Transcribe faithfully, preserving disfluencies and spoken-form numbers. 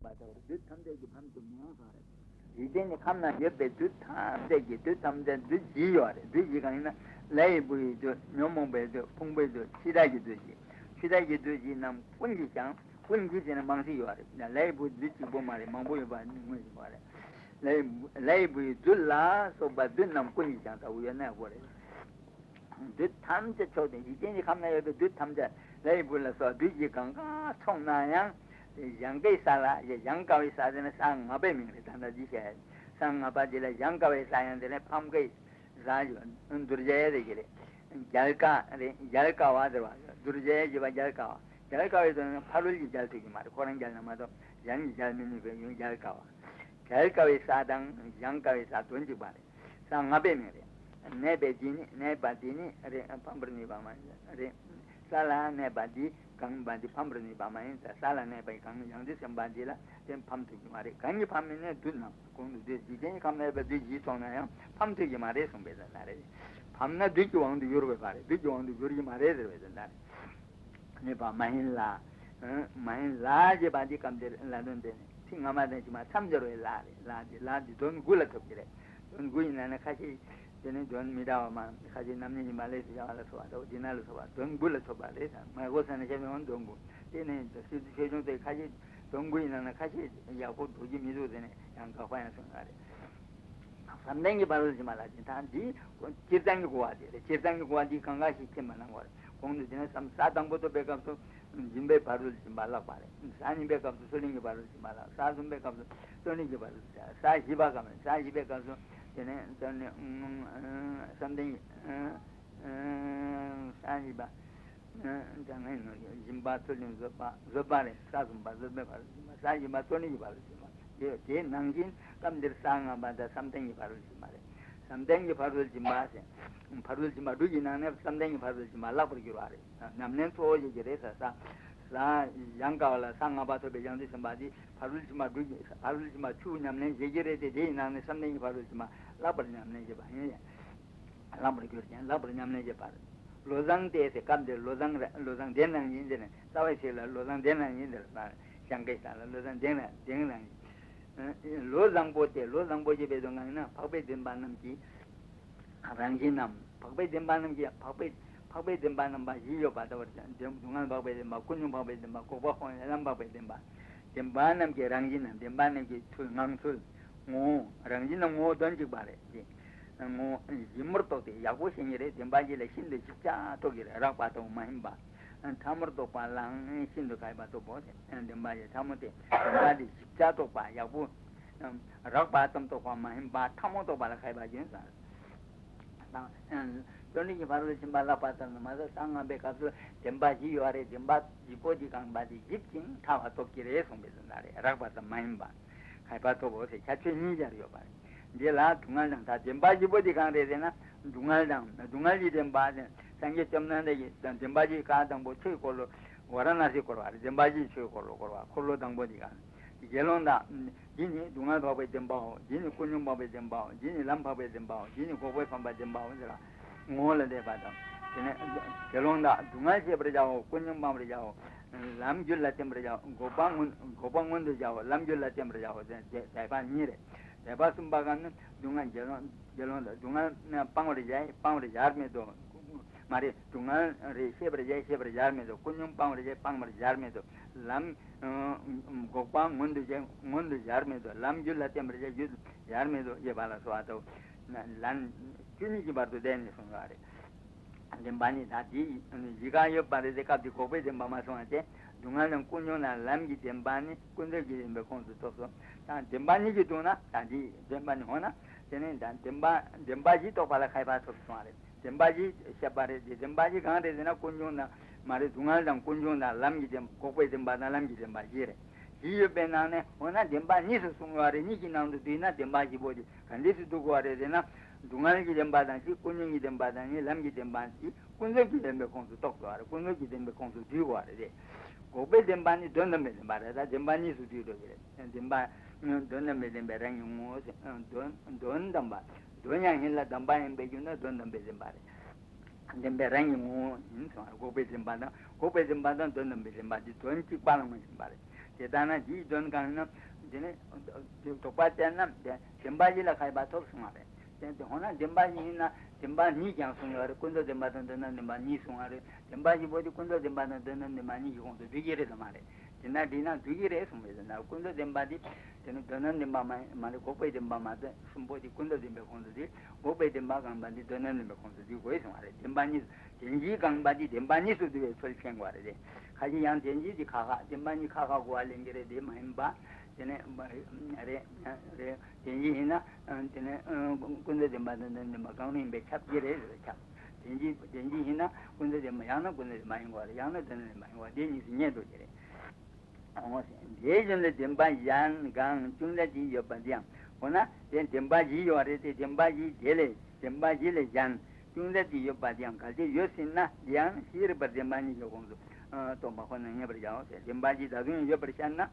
པ་དང་བདུད་ཐམས་ཅད་ཀྱི་ཕམ་དུ་མི་ཡོང་ཟེར་བ་རེད། འཇིག་རྟེན་གྱི་ཁམས་ན་ཡོད་པའི་བདུད་ཐམས་ཅད་ཀྱི་བདུད་ཐམས་ཅད་བདུད་བཞི་ཡོད་རེད། བདུད་བཞི་གང་ཡིན་ན་ལྷ་ཡི་བུ་ཡི་བདུད། ཉོན་མོངས་པའི་བདུད། ཕུང་པོའི་བདུད། འཆི་བདག་གི་བདུད་བཞི། འཆི་བདག་གི་བདུད་བཞི་རྣམས་ཀུན་གྱི་ཀྱང་། ཀུན་གྱི་ཟེར་ན་མང་སྲིད་ཡོད་རེད། ལྷ་ཡི་བུ་བདུད་གཅིག་པོ་མ་རེད། མང་པོ་ཡོད་པ་དངོས་ཡིན་པ་རེད། ལྷ་ཡི་ལྷ་ཡི་བུ་ཡི་བདུད་ལ་སོགས་པ་བདུད་རྣམས་ཀུན་གྱི་ཀྱང་ལྟ་བུ་ཡོད་ན་ཡག་པོ་རེད། བདུད་ཐམས་ཅད་ཕྱོགས་དེ་འཇིག་རྟེན་གྱི་ཁམས་ན་ཡོད་པའི་བདུད་ཐམས་ཅད་ལྷ་ཡི་བུ་ལ་སོགས་བདུད་ཀྱིས་གང་ག་མཚོན་ན་ཡང་། གཞན་གྱི་ས་ལ་གཞན་དཀའ་བའི་ས་དེ་ནི་ས་ལྔ་པའི་མིང་རེད། ད་ལྟ་འདི་བཤད་ས་ལྔ་པ་འདི་ལ་གཞན་དཀའ་བའི་ས་ཡང་དེ་ནི་ཕམ་ཁའི་ས་ཞུ་དུར་བྱའི་རེད་ཀྱི་རེད། རྒྱལ་དཀའ་རེད། རྒྱལ་དཀའ་བ་ཟེར་བ་དུར་བྱའི་ཞེས་པ་རྒྱལ་དཀའ་བ། རྒྱལ་དཀའ་བའི་དོན་ནི་ཕ་རོལ་གྱི་རྒྱལ་ཐུབ་ཀྱི་མ་རེད། ཁོ་རང་རྒྱལ་ན་མ་གཏོགས་གཞན་གྱི་རྒྱལ་མི་ནུས་པའི་ཡུལ་རྒྱལ་དཀའ་བ། རྒྱལ་དཀའ་བའི་ས་དང་གཞན་དཀའ་བའི་ས་དོན་གཅིག་པ་རེད། ས་ལྔ་པའི་མིང་རེད། གནས་པའི་འདི་ནི་གནས་པ་འདི་ནི་རེད། ཕམ་པར་ནུས་པ་མ་རེད། ས་ལ་གནས་པ་འདི་གང་པ་འདི་ཕམ་པར་ནུས་པ་མ་ཡིན། ས་ལ་གནས་པའི་གང་ཡང་དུ་སེམས་པ་འདི་ལ་དེ་ཕམ་ཐུབ་ཀྱི་མ་རེད། གང་གིས་ཕམ་མིན་ནས་བདུད་རྣམས་གོང་དུ་བདུད་འཇིག་རྟེན་གྱི་ཁམས་ན་ཡོད་པའི་བདུད་བཞི་ཚོགས་ན་ཡང་ཕམ་ཐུབ་ཀྱི་མ་རེད་གསུངས་པའི་དོན་དག་རེད། ཕམ་ན་བདུད་ཀྱི་དབང་དུ་འགྱུར་བའི་བར་རེད། བདུད་ཀྱི་དབང་དུ་འགྱུར་གྱི་མ་རེད་ཟེར་བའི་དོན་དག་རེད། ནུས་པ་མ་ཡིན་ལ། མ་ཡིན་ལ་ཞེས་པ་འདི་སྐབས་འདིར་ལ་དོན་དེ་ནི་ཚིག་སྔ་མ་དང་ཕྱི་མ་མཚམས་སྦྱོར་བའི་ལ་རེད། ལ་འདི་ལ་འདི་དོན་དགུ་ལ་ཐོབ་ཀྱི་རེད། དོན་དགུ་ཡིན་ན་ནི་ཁ་ཤས་དེ་ནི་དོན་མི་འདྲ་བ་མ་ཁ་ཤས་རྣམ་གཉིས་ཡིན་པ་ལས་སུ་བྱ་བ་ལ་སོགས་པ་དང་འདི་ན་ལ་སོགས་པ་དོན་དགུ་ལ་ཐོབ་པ་རེད། མ་གོ་ས་ནས་བཤད་པའི་དོན་དགུ་དེ་ནི་སྲིད་ཆོས་ཆུང་དེ་ཁ་ཤས་དོན་དགུ་ཡིན་ན་ནི་ཁ་ཤས་ཡག་པོ་འགྲོ་གི་མི་འདུག་དེ་ནི་ཡང་དགག་པ་ཡང་གསུངས་ཡོད་རེད། བསམ་གཏན་གྱི་ཕ་རོལ་ཕྱིན་པ་ལ་ཕྱིན་ཐལ། འདི་སྤྱིར་བཏང་གི་གོ་བ་དེ་རེད། སྤྱིར་བཏང་གི་གོ་བ་འདི་གང་ག་ཞིག་མཁྱེན་པ་གནང་བར་གོང་དུ་དེ་ནས་བསམ་ས་དང་པོ་ཐོབ་པའི་སྐབས་སུ་སྦྱིན་པའི་ཕ་རོལ་ཕྱིན་པ་ལྷག་པ་རེད། ས་གཉིས་པའི་སྐབས་སུ་ཚུལ་ཁྲིམས་ཀྱི་ཕ་རོལ་ཕྱིན་པ་ལྷག་ས་གསུམ་པའི་སྐབས་སུ་བརྩོན་འགྲུས་ཀྱི་ཕ་རོལ་ཕྱིན། ས་བཞི་པ་གམ་ས་བཞི་པའི་སྐབས་སུ་དེ་ནས་བརྩོན་འགྲུས་བསམ་གཏན་གྱི་ས་བཞི་པ། སྦྱིན་པ་ཚུལ་ཁྲིམས་བཟོད་པ་བཟོད་པ་རེད། ས་གསུམ་པ་བཟོད་པའི་ཕ་རོལ་ཕྱིན་པ། ས་བཞི་པ་བརྩོན་འགྲུས་ཀྱི་ཕ་རོལ་ཕྱིན་པ། དེ་དེའི་ནང་བཞིན་སྐབས་འདིར་ས་ལྔ་པ་དང་བསམ་གཏན་གྱི་ཕ་རོལ་ཕྱིན་པ་རེད། བསམ་གཏན་གྱི་ཕ་རོལ་ཕྱིན་པ་ཟེར། ཕ་རོལ་ཕྱིན་པ་དྲུག་གི་ནང་ནས་བསམ་གཏན་གྱི་ཕ་རོལ་ཕྱིན་པ་ལྷག་པར་གྱུར་པ་རེད། ཉམས་ལེན་གཙོ་བོ་ཞིག་གི་རེད། ས་ས་ས་ཡང་དཀའ་བ་ལ་ས་ལྔ་པ་ཐོབ་པའི་ཡང་དུ་ཕྱིན་པ་འདི་ཕ་རོལ་ཕྱིན་པ་དྲུག་གི་ཕ་རོལ་ཕྱིན་པ་བཅུ་ཉམས་ལེན་བྱེད་ཀྱི་རེད་དེ། དེའི་ནང་ནས་བསམ་གཏན་གྱི་ཕ་རོལ་ཕྱིན་པ་ལྷག་པར་ཉམས་ལེན་བྱེད་པ་ཡིན། ལྷག་པར་གྱུར་ཅིང་ལྷག་པར་ཉམས་ལེན་བྱེད་པར། བློ་བཟང་སྟེ་ཟེར་སྐབས་འདིར་བློ་བཟང་ར་བློ་བཟང་ལྡན་རང་བཞིན་དེ་ནི་རྩ་བའི་ཚིག་ལ་བློ་བཟང་ལྡན་རང་བཞིན་དེ་ལ་ཞང་གེ་ས་ལ་བློ་བཟང་ལྡན་རང་ལྡན་རང་བཞིན། བློ་བཟང་པོ་སྟེ་བློ་བཟང་པོ་ཞེས་པའི་དོན་གང་ཡིན་ན་འཕགས་པའི་བདེན་པ་རྣམས་ཀྱི་རང་བཞིན་ནམ། འཕགས་པའི་བདེན་པ་རྣམས་ཀྱི་འཕགས་པའི་འཕགས་པའི་བདེན་པ་རྣམ་པ་བཞི་ཡོད་པ་ལྟ་བུར་སྡུག་བསྔལ་འཕགས་པའི་བདེན་པ། ཀུན་འབྱུང་འཕགས་པའི་བདེན་པ། འགོག་པ་འོག་མིན་ལམ་འཕགས་པའི་བདེན་པ། བདེན་པ་རྣམས་ཀྱི་རང་བཞིན་ནམ། བདེན་པ་རྣམས་ཀྱི་ཚུལ་ངང་ཚུལ་ངོ་བོ། རང་བཞིན་ནམ་ངོ་བོ་དོན་གཅིག་པ་རེད། ངོ་བོ་ཞིབ་མོར་རྟོགས་ཏེ་ཡག་པོ་ཤེས་ཀྱི་རེད། བདེན་པ་བཞི་ལ་ཤིན་ཏུ་ཞིབ་ཆ་རྟོགས་ཀྱི་རེད། རགས་པ་ལྟ་བུ་མ་ཡིན་པ། ཕྲ་མོར་རྟོགས་པ་ལའང་ཤིན་ཏུ་མཁས་པ་སྟོབས་པོ་ཟེར། བདེན་པ་བཞི་ཕྲ་མོ་སྟེ་བདེན་པ་འདི་ཞིབ་ཆ་རྟོགས་པ་ཡག་པོ། རགས་པ་ཙམ་རྟོགས་པ་མ་ཡིན་པ་ཕྲ་མོ་རྟོགས་པ་ལ་མཁས་པ་ཡིན་ཟེར། དང་། བརྩོན་འགྲུས་ཀྱི་ཕ་རོལ་ཕྱིན་པ་ལྷག་པ་ཙམ་དུ་མ་ཟད། ས་ལྔ་པའི་སྐབས་སུ་བདེན་པ་བཞི་ཡོད་རེད། བདེན་པ་བཞི་པོ་འདི་གང་པ་འདི་ཞིབ་ཅིང་ཕྲ་བ་རྟོགས་ཀྱི་རེད་གསུངས་པའི་དོན་དག་རེད། རགས་པ་ཙམ་མ་ཡིན་པ། མཁས་པ་སྟོབས་པོ་ཟེར་ཁྱད་ཆོས་གཉིས་སྦྱར་ཡོད་པ་རེད། འདི་ལ་སྡུག་བསྔལ་དང་ད་བདེན་པ་བཞི་པོ་འདི་གང་རེད་ཟེར་ན། སྡུག་བསྔལ་དང་སྡུག་བསྔལ་གྱི་བདེན་པ་ཟེར། སངས་རྒྱས་བཅོམ་ལྡན་འདས་ཀྱིས་བདེན་པ་བཞི་ཀ་དང་པོ་ཆོས་འཁོར་ལོ་ཝཱ་ར་ཎ་སིའི་འཁོར་བ་རེད། བདེན་པ་བཞིའི་ཆོས་འཁོར་ལོ་བསྐོར་བ་འཁོར་ལོ་དང་པོ་འདི་གང་རེད། དགེ་སློང་དག་འདི་ནི་སྡུག་བསྔལ་འཕགས་པའི་བདེན་པའོ། འདི་ནི་ཀུན་འབྱུང་འཕགས་པའི་བདེན་པའོ། འདི་ནི་ལམ་འཕགས་པའི་བདེན་པའོ། འདི་ནི་འགོག་པའི་ཕམ་པའི་བདེན་པའོ་ཟེར་བ། ངོ་བོ་ལ་བལྟས་པ་དང་། དེ་ནས་དགེ་སློང་དག་སྡུག་བསྔལ་ཤེས་པར་བྱའོ། ཀུན་འབྱུང་སྤང་བར་བྱའོ། ལམ་རྒྱུད་ལ་བརྟེན་པར་བྱའོ། འགོག་པ་མངོན་འགོག་པ་མངོན་དུ་བྱའོ། ལམ་རྒྱུད་ལ་བརྟེན་པར་བྱའོ་ཟེར་དེ་དད་པ་གཉིས་རེད། དད་པ་གསུམ་པ་གང་ནི་སྡུག་བསྔལ་དགེ་སློང་དགེ་སློང་དག་སྡུག་བསྔལ་སྤང་བར་བྱའི་སྤང་བར་བྱར་མེད་དོ། མ་རེད། སྡུག་བསྔལ་རེ་ཤེས་པར་བྱའི་ཤེས་པར་བྱར་མེད་དོ། ཀུན་འབྱུང་སྤང་བར་བྱའི་སྤང་བར་བྱར་མེད་དོ། ལམ། འགོག་པ་མངོན་དུ་བྱའི་མངོན་དུ་བྱར་མེད་དོ། ལམ་རྒྱུད་ལ་བརྟེན་པར་བྱའི་རྒྱུད་དུ་བྱར་མེད་དོ་ཞེས་པ་ལ་སོགས་པ་དང་། ལན་བཅུ་གཉིས་ཀྱི་བར་དུ་བསྡད་ནས་གསུངས་པ་རེད། བདེན་པ་ནི་ད་འདི་བཞི་ག་ཡོད་པ་རེད་དེ། སྐབས་འདི་འགོག་པའི་བདེན་པ་མ་གསུངས་པ་དེ། སྡུག་བསྔལ་དང་ཀུན་འབྱུང་དང་ལམ་གྱི་བདེན་པ་ནི་ཀུན་རྫོབ་ཀྱི་བདེན་པའི་ཁོངས་སུ་གཏོགས་སོ། ད་བདེན་པ་གཉིས་ཀྱི་དྲུང་ན་ད་འདི་བདེན་པ་ནི་འོ་ན། དེ་ནས་ད་བདེན་པ་བདེན་པ་བཞི་རྟོགས་པ་ལ་མཁས་པ་ཐོབ་སོང་བ་རེད། བདེན་པ་བཞི་བཤད་པ་རེད་དེ། བདེན་པ་བཞི་གང་རེད་ཟེར་ན་ཀུན་འབྱུང་དང་མ་རེད། སྡུག་བསྔལ་དང་ཀུན་འབྱུང་དང་ལམ་གྱི་བདེན་འགོག་པའི་བདེན་པ་དང་ལམ་གྱི་བདེན་པ་བཞི་རེད། བཞི་ཡོད་པའི་ནང་ནས་འོ་ན་བདེན་པ་གཉིས་སུ་གསུངས་པ་རེད། གཉིས་ཀྱི་ནང་དུ་བསྡུས་ན་བདེན་པ་བཞི་པོ་དེ་ག་འདྲས་སུ་འདུ་དགོས་པ་རེད་ཟེར་ན། སྡུག་བསྔལ་གྱི་བདེན་པ་དང་གཅིག་ཀུན་འབྱུང་གི་བདེན་པ་དང་གཉིས། ལམ་གྱི་བདེན་པ་གཅིག་ཀུན་རྫོབ་ཀྱི་བདེན་པའི་ཁོངས་སུ་གཏོགས་དགོས་པ་རེད། ཀུན་རྫོབ་ཀྱི་བདེན་པའི་ཁོངས་སུ་བསྡུ་དགོས་པ་རེད་དེ། འགོག་པའི་བདེན་པ་ནི་དོན་དམ་པའི་བདེན་པ་རེད། ད་བདེན་པ་གཉིས་སུ་བསྡུས་འགྲོ་གི་རེད། བདེན་པ། དོན་དམ་པའི་བདེན་པའི་རང་གི་ངོ་བོ་ཟེར། དོན་དོན་དམ་པ། དོན་ཡང་ཡིན་ལ་དམ་པ་ཡིན་པའི་རྒྱུ་ན་དོན་དམ་པའི་བདེན་པ་རེད། བདེན་པའི་རང་གི་ངོ་བོ་ཡིན་ཙང་འགོག་པའི་བདེན་པ་དང་འགོག་པའི་བདེན་པ་དང་དོན་དམ་པའི་བདེན་པ་འདི་དོན་གཅིག་པ་ལ་མ་ཞིག་པ་རེད། དེ་ལྟ་ན་འདིའི་དོན་གང་ཡིན་ན། དེ་ནི་དོགས་པ་བཅད་ན་བདེན་པ་བཞི་ལ་ཁ་ཡོད་པ་ཐོབ་སོང་བ་རེད། དེ་དེ་འོ་ན་བདེན་པ་བཞི་ཡིན་ན་བདེན་པ་གཉིས་ཀྱང་གསུངས་ཡོད་རེད། ཀུན་རྫོབ་བདེན་པ་དང་དོན་དམ་བདེན་པ་གཉིས་གསུངས་པ་རེད། བདེན་པ་བཞི་པོ་དེ་ཀུན་རྫོབ་བདེན་པ་དང་དོན་དམ་བདེན་པ་གཉིས་ཀྱི་ཁོངས་སུ་འདུ་གི་རེད་དམ་མ་རེད། དེ་ན་འགྲིག་ན་འདུ་གི་རེད་གསུངས་པས་ཟེར་ན། ཀུན་རྫོབ་བདེན་པ་དེ་དེ་ནི་དོན་དམ་བདེན་པ་མ་མ་རེད། འགོག་པའི་བདེན་པ་མ་རེད། གསུམ་པོ་དེ་ཀུན་རྫོབ་བདེན་པའི་ཁོངས་སུ་འདུས། འགོག་པའི་བདེན་པ་གང་པ་འདི་དོན་དམ་བདེན་པའི་ཁོངས་སུ་འདུས་དགོས་གསུངས་པ་རེད། བདེན་པ་གཉིས། བདེན་བཞིའི་གང་པ་འདི་བདེན་པ་གཉིས་སུ་འདུ་བའི་ཚུལ་མཁྱེན་དགོས་པ་རེད་དེ། ཁ་ཅིག་ཡང་བདེན་བཞི་འདི་ཁ་ཁ། བདེན་པ་གཉིས་ཁ་ཁ་གོ་བ་ལེན་གྱི་རེད། དེ་མ་ཡིན་པ། དེ་ནས་མ་རེད། རེད། བདེན་བཞི་ཡིན་ན་དེ་ནས་ཀུན་རྫོབ་བདེན་པ་དང་དོན་དམ་བདེན་པ་གང་རུང་ཡིན་པས་ཁྱབ་ཀྱི་རེད་ཟེར་ཁྱབ། བདེན་བཞི་བདེན་བཞི་ཡིན་ན་ཀུན་རྫོབ་བདེན་པ། ཡང་ན་ཀུན་རྫོབ་བདེན་པ་ཡིན་དགོས་རེད། ཡང་ན་དོན་དམ་བདེན་པ་ཡིན་དགོས་རེད། དེ་གཉིས་སུ་ངེས་འགྲོ་གི་རེད། འོ། དེ་བཞིན་དུ་བདེན་པ་གཞན་གང་ཅུང་ཟད་ཅིག་ཡོད་པ་དེའང་། འོ་ན་དེ་བདེན་པ་བཞི་ཡོད་རེད་དེ། བདེན་པ་བཞི་དེ་ལས་བདེན་པ་བཞི་ལས་གཞན་ཅུང་ཟད་ཅིག་ཡོད་པ་དེའང་གལ་ཏེ་ཡོད་སྲིད་ན། དེའང་ཤེས་རིག་པར་བདེན་པ་གཉིས་ཀྱི་ཁོངས་སུ་ཨ་སྟོན་པ་ཁོ་ན་ངེས་པར་བྱའོ་ཟེར། བདེན་པ་བཞི་ད་དུང་ཡོད་པར་ཤར་ན་